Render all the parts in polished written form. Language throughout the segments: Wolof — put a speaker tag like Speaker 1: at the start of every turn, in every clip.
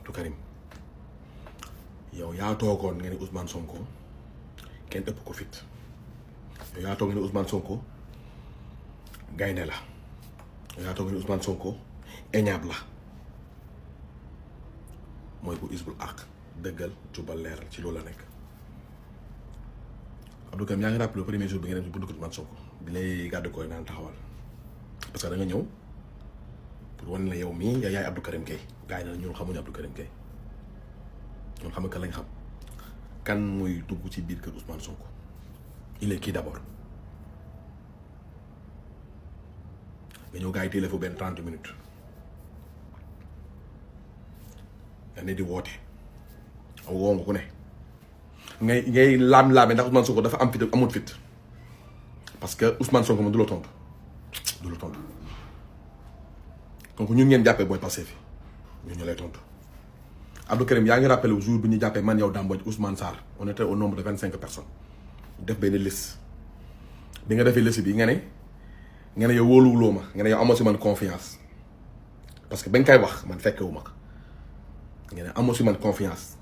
Speaker 1: Abdou Karim yow yaa toogoon nga ne Ousmane Sonko kenn ëpp ko fit yow yaa toog nga ne Ousmane Sonko gaynde la yow yaa toog nga ne Ousmane Sonko éñaab la mooy bu isbul àq dëggal jubal leeral ci loolu la nekk. Abdou Karim yaa ngi rappelé le premier jour bi nga dem ci buntu Ousmane Sonko bi lay gàddu koy naan taxawal parce que da nga ñëw pour wane la yow mii yaay Abdou Karim Gueye gars yi ñun xamuñu Abdou Karim Gueye ñun xam nga lañ xam kan muy dugg ci biir kër Ousmane Sonko il est qui d'abord nga ñëw gars yi téléphone benn 30 minutes nga ne di woote woo nga ku ne ngay laam-laame ndax Ousmane Sonko dafa am fit amul fit parce que Ousmane Sonko moom du la tontu donc ñun ngeen jàppee booy passé fi ñun ñu lay tontu. Abdou Karim yaa ngi rappelé jour bi ñu jàppee man yow Dame Mbodj Ousmane Sarr on était au nombre de 25 personnes def benn liste bi nga defee liste bi nga ne yow wóoluwuloo ma nga ne yow amoo si man confiance parce que ba nga koy wax man fekkewu ma ko nga ne amoo si man confiance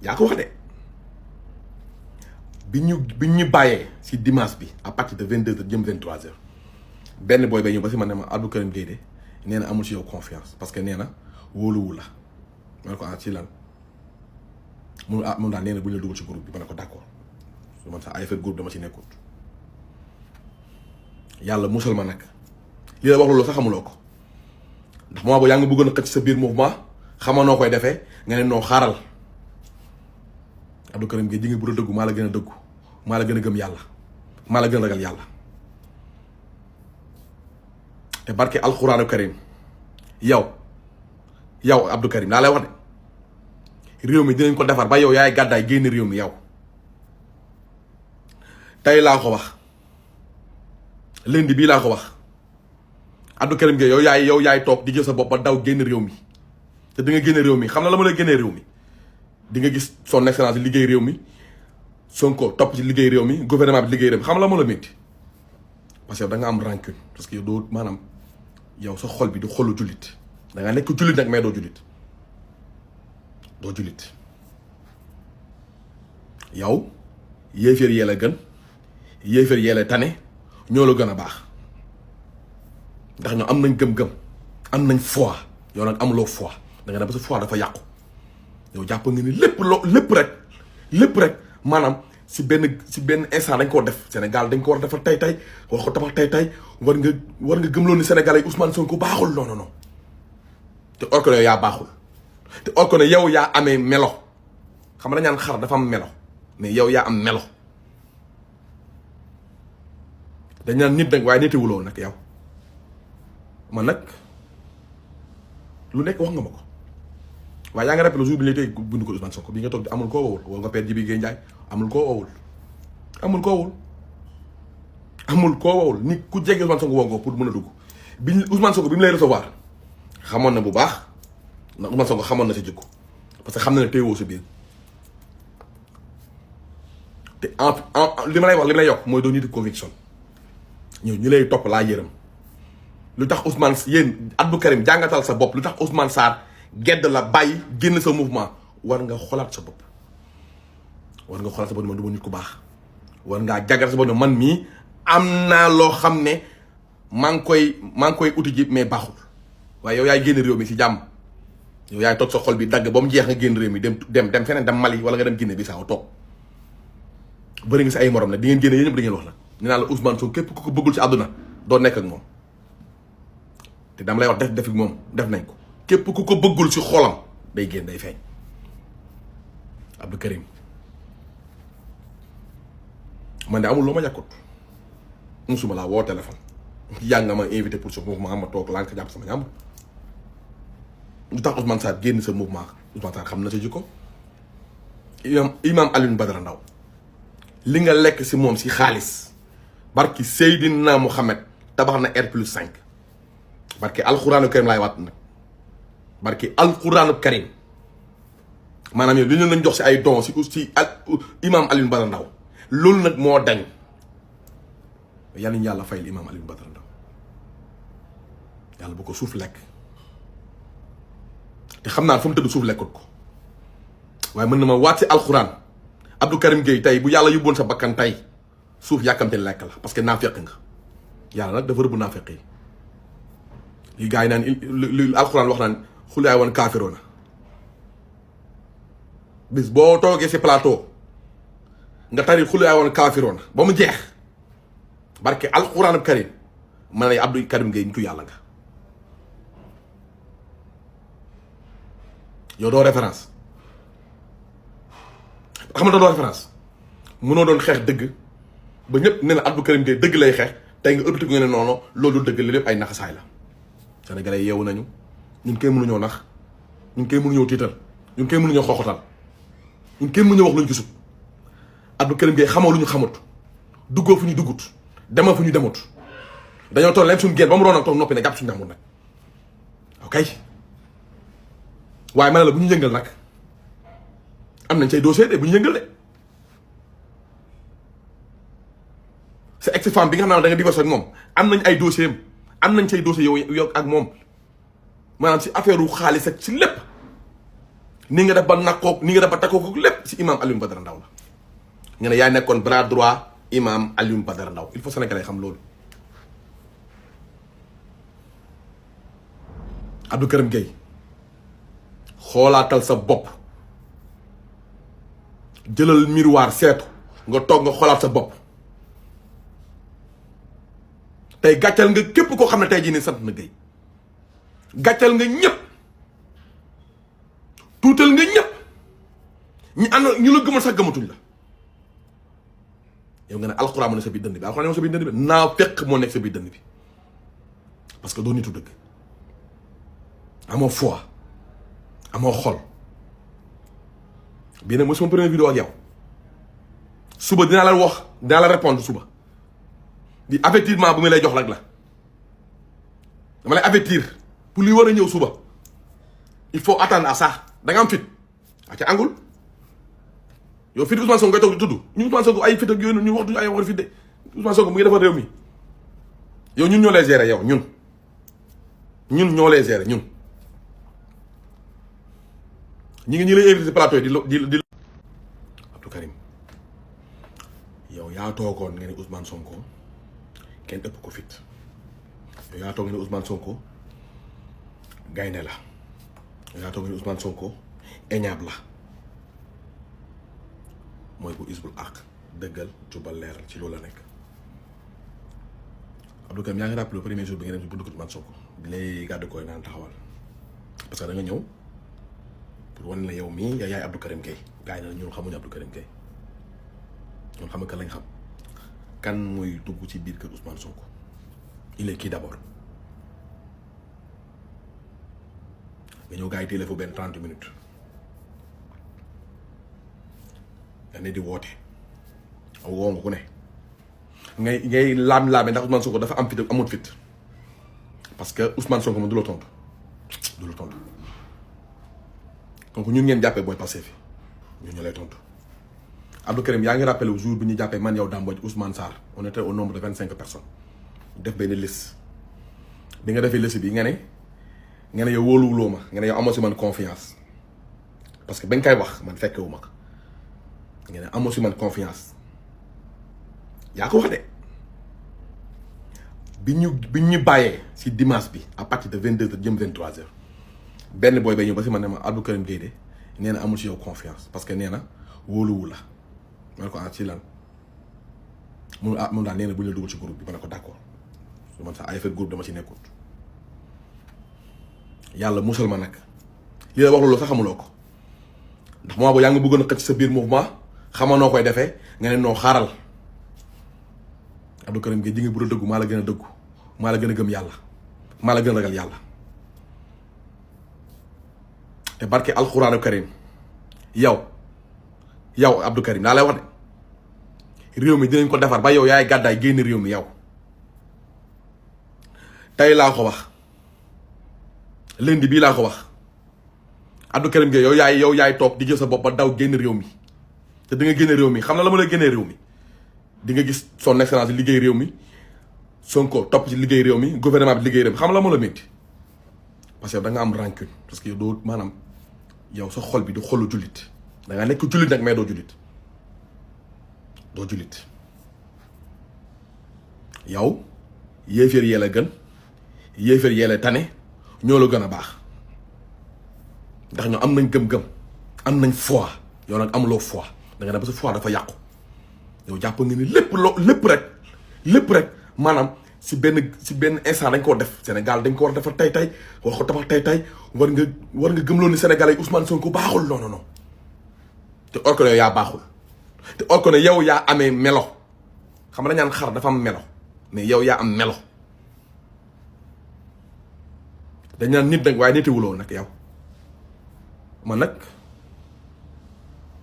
Speaker 1: yaa ko wax de bi ñu bàyyee si dimanche bi à partir de 22h jëm 23h benn booy bay ñëw ba si man ne ma Abdou Karim Gueye de nee na amul si yow confiance parce que nee na wóoluwu la ma ne ko ci lan moom daal nee na bu ñu la dugal ci groupe bi ma ne ko d'accord su man sax ay affaire groupe dama ci nekkut yàlla musal ma nag li la wax loolu sax xamuloo ko ndax moment boobu yaa ngi bëggoon a xëcc sa biir mouvement xamoo noo koy defee nga ne noo xaaral Abdou Karim Gueye ji nga bu dëggu maa la gën a dëggu maa la gën a gëm yàlla maa la gën a ragal yàlla te barke alxuraanu Karim yow Abdou Karim daa lay wax de réew mi dinañ ko defar ba yow yaay gàddaay génn réew mi yow tey laa ko wax lundi bii laa ko wax Abdou Karim Gueye yow yaay toog di jël sa bopp ba daw génn réew mi te di nga génn réew mi xam na la ma lay génnee réew mi di nga gis son excellence liggéey réew mi Sonko topp ci liggéey réew mi gouvernement bi liggéey réew mi xam la ma la métti parce que da nga am rancune parce que doo maanaam yow sa xol bi du xolu jullit da nga nekk jullit nag mais doo jullit yow yéeféer yee la gën yéeféer yee la tane ñoo la gën a baax ndax ñoo am nañ gëm-gëm am nañ foi yow nag amuloo foi da nga ne ba sa foi dafa yàqu yow jàpp nga ni lépp rek maanaam si benn instant dañ koo def Sénégal dañ ko war a defar tey war ko tabax tey war nga gëmloo ni Sénégalais Ousmane Sonko baaxul non te or que ne yow yaa baaxul te or que ne yow yaa amee melo xam nga dañ naan xar dafa am melo mais yow yaa am melo dañ naan nit nag waaye nitewuloo nag yow man nag lu nekk wax nga ma ko waaye yaa nga rappelé jour bi ñu lay tey bindu ko Ousmane Sonko bi nga toog di amul koo wowul woo nga Père Djibi Gueye Ndiaye amul koo wowul ni ku jege Ousmane Sonko woo nga pour mën a dugg bi Ousmane Sonko bi mu lay recevoir xamoon na bu baax ndax Ousmane Sonko xamoon na sa jikko parce que xam na ne téewoo sa biir te li ma lay yokk mooy doo nit de conviction ñu lay topp laa yërëm lu tax Ousmane yéen Abdou Karim jàngatal sa bopp lu tax Ousmane Sarr gedd la bàyyi génn sa mouvement war nga xolaat sa bopp man du ma nit ku baax war ngaa jàngat sa bopp ne man mii am naa loo xam ne maa ngi koy uti ji mais baaxul waaye yow yaay génn réew mi si jàmm yow yaay toog sa xol bi dagg ba mu jeex nga génn réew mi dem feneen dem Mali wala nga dem Guinée Bissau toog bëri nga si ay morom nag di ngeen génne yéen ñëpp di ngeen wax nag nee naa la Ousmane Sonko képp ku ko bëggul si àdduna doo nekk ak moom te dama lay wax def moom def nañ ko képp ku ko bëggul si xolam day génn day feeñ. Abdou Karim man de amul loo ma yàkkut musuma laa woo téléphone yaa nga ma invité pour ce mouvement ma toog lànk jàpp sama ñàmb lu tax Ousmane Sarr génn sa mouvement Ousmane Sarr xam na sa jikko imam Alioune Badara Ndao li nga lekk si moom si xaalis barki Seydina Mouhamed tabax na R+5 barki alxuraanu Karim laay waat nag barki alxuraanu Karim maanaam yow li ñu lañ jox si ay dons si imam Alioune Badara Ndao loolu nag moo dañ yal nañu yàlla fayal imam Alioune Badara Ndao yàlla bu ko suuf lekk te xam naa fu mu tëdd suuf lekkut ko waaye mën na ma waat si alxuraan Abdou Karim Gueye tey bu yàlla yóbboon sa bakkan tey suuf yàkkamte lekk la parce que naafeq nga yàlla nag dafa rëbb naafeq yi li gars yi naan li alxuraan wax naan xulaay woon kaafiroona bis boo toogee si plateau nga tari xulaay woon kaafiroona ba mu jeex barke alxuraanub Karim ma ne Abdou Karim Gueye nitu yàlla nga yow doo référence xam nga doo référence mënoo doon xeex dëgg ba ñëpp ne na Abdou Karim Gueye dëgg lay xeex tey nga ëppati nga ne noonu loolu dëgg li lépp ay naxasaay la sénégalais yeewu nañu ñun kay mënuñoo nax ñun kay mënuñoo tiital ñun kay mënuñoo xooxatal ñun kay mënuñoo wax lu ñu gisut Abdou Karim Gueye xamoo lu ñu xamut duggoo fu ñu duggut demoo fu ñu demut dañoo toll leen suñu génn ba mu roon nag toog noppi ne jàpp suñu ñàmbur nag ok waaye ma ne la bu ñu yëngal nag am nañ say dossier de bu ñu yëngal de sa ex femme bi nga xam ne da nga divorce ak moom am nañ ay dossier am nañ say dossier yow ak moom maanaam si affaire u xaalis ak si lépp ni nga def ba nakkook ni nga def ba takkook lépp si imam Alioune Badara Ndao la nga ne yaay nekkoon bras droit imam Alioune Badara Ndao il faut sénégalais xam loolu Abdou Karim Gueye xoolaatal sa bopp jëlal miroir seetu nga toog nga xoolaat sa bopp tey gàccal nga képp koo xam ne tey jii nii sant na Gueye gàccal nga ñëpp tuutal nga ñëpp ñi ànd ñu la gëmal sax gëmatuñ la yow nga ne alxuraan moo nekk sa biir dënd bi alxuraan moo sa biir dënd bi naa fekk moo nekk sa biir dënd bi parce que doo nitu dëgg amoo foi amoo xol bii nag mooy sama première vidéo ak yow suba dinaa la wax dinaa la répondre suba di avertissement bu mu lay jox rek la dama lay avertir pour li war a ñëw suba il faut attendre à ça da nga am fit a ca angul yow fit Ousmane Sonko ngay toog di tudd ñu Ousmane Sonko ay fit ak yooyu ñu waxtu ay wax fit de Ousmane Sonko mu ngi defar réew mi yow ñun ñoo lay gérer yow ñun ñoo lay gérer ñun ñi lay invité plateau di Abdou Karim yow yaa toogoon nga ne Ousmane Sonko kenn ëpp ko fit yow yaa toog nga ne Ousmane Sonko gaynde la yow yaa toog nga ne Ousmane Sonko éñaab la mooy bu isbul àq dëggal jubal leeral ci loolu la nekk Abdou Karim yaa ngi rappelé le premier jour bi nga dem ci buntu ko Ousmane Sonko bi lay gàddu koy naan taxawal parce que da nga ñëw pour wane la yow mii yaay Abdou Karim Gueye gars yi na ñun xamuñu Abdou Karim Gueye ñun xam nga kan lañ xam kan mooy dugg ci biir kër Ousmane Sonko il est qui d'abord nga ñëw gars yi téléphone benn 30 minutes nga ne di woote aw woo nga ku ne ngay laam-laame ndax Ousmane Sonko dafa am fit amul fit parce que Ousmane Sonko moom du la tontu donc ñun ngeen jàppee booy passé fi ñun ñu lay tontu Abdou Karim yaa ngi rappelé au jour bi ñu jàppee man yow Dame Mbodj Ousmane Sarr on était au nombre de 25 personnes def benn liste bi nga defee liste bi nga ne yow wóoluwuloo ma nga ne yow amoo si man confiance parce que bañ koy wax man fekkewu ma ko nga ne amoo si man confiance yaa ko wax de bi ñu bàyyee si dimanche bi à partir de 22h jëm 23h benn booy bay ñëw ba si man ne ma Abdou Karim Gueye de nee na amul si yow confiance parce que nee na wóoluwu la ma ne ko ci lan moom daal nee na bu ñu la dugal ci groupe bi ma ne ko d'accord su man sax ay fait groupe dama ci nekkut yàlla musal ma nag li la wax loolu sax xamuloo ko ndax moment boobu yaa ngi bëggoon a xëcc sa biir mouvement xama noo koy defee nga ne noo xaaral Abdou Karim Gueye ji nga bu la dëggu maa la gën a dëggu maa la gën a gëm yàlla maa la gën a ragal yàlla te barke alxuraanu Karim yow Abdou Karim daa lay wax de réew mi dinañ ko defar ba yow yaay gàddaay génn réew mi yow tey laa ko wax lundi bii laa ko wax Abdou Karim Gueye yow yaay toog di jël sa bopp ba daw génn réew mi te di nga génn réew mi xam na la ma lay génnee réew mi di nga gis son excellence liggéey réew mi Sonko topp ci liggéey réew mi gouvernement bi liggéey réew mi xam la moo la métti parce que da nga am rancune parce que doo maanaam yow sa xol bi du xolu jullit da nga nekk jullit nag mais doo jullit yow yéeféer yee la gën yéeféer yee la tane ñoo la gën a baax ndax ñoo am nañ gëm-gëm am nañ foi yow nag amuloo foi da nga ne ba sa foi dafa yàqu yow jàpp nga ni lépp rek maanaam si benn instant dañ koo def Sénégal dañ ko war a defar tay war ko tabax tay war nga gëmloo ni Sénégalais yi Ousmane Sonko baaxul non te or que ne yow yaa baaxul te or que ne yow yaa amee melo xam nga ñaan xar dafa am melo mais yow yaa am melo dañ naan nit nag waaye nitewuloo nag yow man nag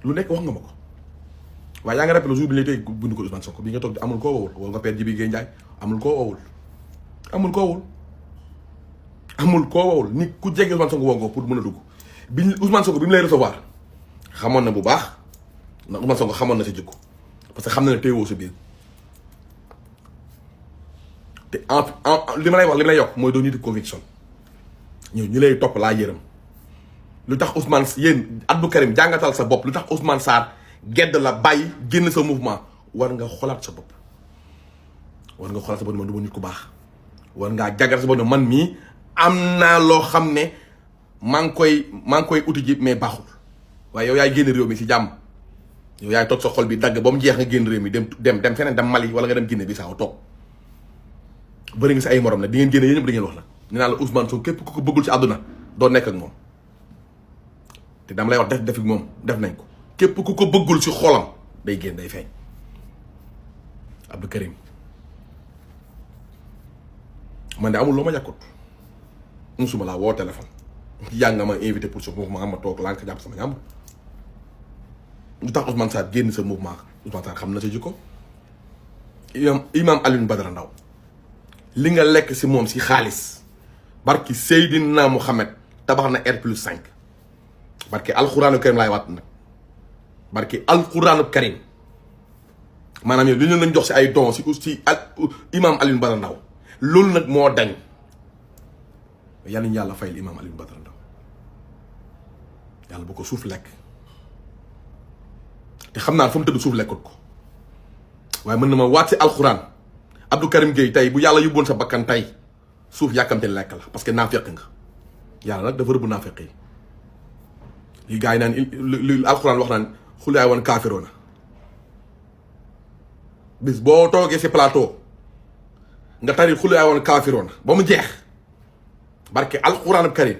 Speaker 1: lu nekk wax nga ma ko waaye yaa nga rappelé le jour bi ñu lay tey bindu ko Ousmane Sonko bi nga toog di amul koo wowul wala nga père Jibi Gueye Ndiaye amul koo wowul ni ku jege Ousmane Sonko woo nga pour mën a dugg bi Ousmane Sonko bi mu lay recevoir xamoon na bu baax ndax Ousmane Sonko xamoon na sa jikko parce que xam na ne téewoo sa biir te li ma lay yokk mooy doo nit conviction ñu lay topp laa yërëm lu tax Ousmane yéen Abdou Karim jàngatal sa bopp lu tax Ousmane Sarr gedd la bàyyi génn sa mouvement war nga xolaat sa bopp man du ma nit ku baax war ngaa jàngat sa bopp ne man mii am naa loo xam ne maa ngi koy uti ji mais baaxul waaye yow yaay génn réew mi si jàmm yow yaay toog sa xol bi dagg ba mu jeex nga génn réew mi dem feneen dem Mali wala nga dem Guinée Bissau toog bëri nga si ay morom nag di ngeen génne yéen ñëpp da ngeen wax nag nee naa la Ousmane Sonko képp ku ko bëggul si àdduna doo nekk ak moom te dama lay wax def moom def nañ ko képp ku ko bëggul si xolam day génn day feeñ Abdou Karim man de amul loo ma yàkkut musuma laa woo téléphone yaa nga ma invité pour ce mouvement ma toog laa ko jàpp sama ñàmb lu tax Ousmane Sarr génn sa mouvement Ousmane Sarr xam na sa jikko imam Alioune Badara Ndao li nga lekk si moom si xaalis barki Seydina Mouhamed tabax na R+5 barki alxuraanu karim laay waat nag barki alxuraanu karim maanaam yow li ñu lañ jox si ay don si imam Alioune Badara Ndao loolu nag moo dañ yal nañu yàlla fayal imam Alioune Badara Ndao yàlla bu ko suuf lekk te xam naa fa mu tëdd suuf lekkut ko waaye mën na ma waat si alxuraan Abdou Karim Gueye tey bu yàlla yóbboon sa bakkan tey suuf yàkkamte lekk la parce que naafeq nga yàlla nag dafa rëbb naafeq yi li gars yi naan li alxuraan wax naan xulaay woon kaafiroona bis boo toogee si plateau nga tari xulaay woon kaafiroona ba mu jeex barke alxuraan karim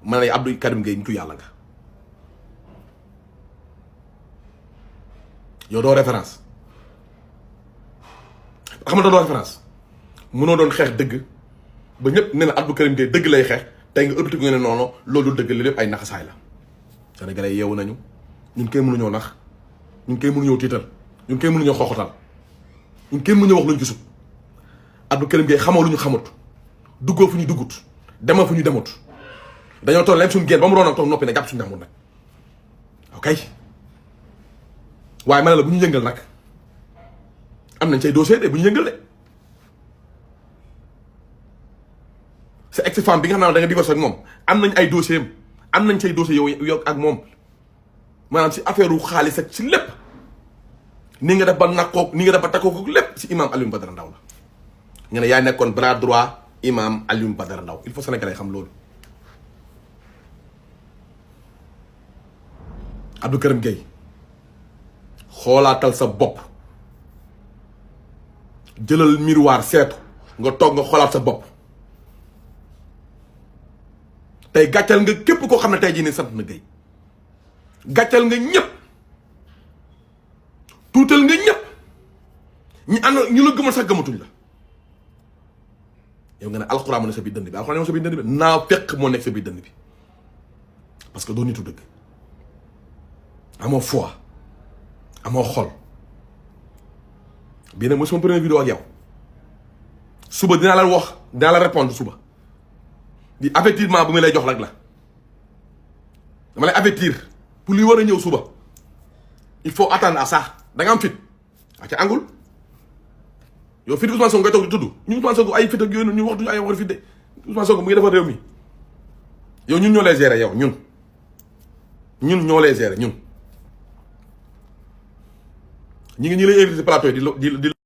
Speaker 1: ma ne Abdou Karim Gueye nitu yàlla nga yow doo référence xam nga doo référence mënoo doon xeex dëgg ba ñëpp ne na Abdou Karim Gueye dëgg lay xeex tey nga ëppati nga ne noonu loolu dëgg li lépp ay naxasaay la Sénégalais yeewu nañu ñun koy mënuñoo nax ñun koy mënuñoo tiital ñun koy mënuñoo xooxatal ñun koy mënuñoo wax luñ gisut Abdou Karim Gueye xamoo lu ñu xamut duggoo fu ñu duggut demoo fu ñu demut dañoo toll leen suñu génn ba mu roon ak toog noppi ne jàpp suñu ñàmbur nag ok waaye ma ne la bu ñu yëngal nag am nañ say dossier de bu ñu yëngal de sa ex femme bi nga xam ne da nga divorce ak moom am nañ ay dossier am nañ say dossier yow ak moom maanaam si affaire u xaalis ak si lépp ni nga def ba nakkoog ni nga def ba takkoog lépp si imam Alioune Badara Ndao la nga ne yaa nekkoon bras droit imam Alioune Badara Ndao il faut Sénégalais xam loolu Abdou Karim Gueye xoolaatal sa bopp jëlal miroir seetu nga toog nga xoolaat sa bopp tey gàccal nga képp koo xam ne tey jii nii sant na Gueye gàccal nga ñëpp tuutal nga ñëpp ñi ànd ñu la gëmal sax gëmatuñ la yow nga ne alxuraan moo nekk sa biir dënd bi alxuraan moo sa biir dënd bi naa fekk moo nekk sa biir dënd bi parce que doo nitu dëgg amoo foi amoo xol bii nag mooy sama première vidéo ak yow suba dinaa la wax dinaa la répondre suba di avertissement bu muy lay jox rek la dama lay avertir pour li war a ñëw suba il faut attendre à ça da nga am fit waa ca angul yow fit Ousmane Sonko ngay toog di tudd ñu Ousmane Sonko ay fit ak yooyu ñu wax duñu ay war fit de Ousmane Sonko mu ngi defar réew mi yow ñun ñoo lay gérer yow ñun ñoo lay gérer ñun ñi lay invité plateau yi di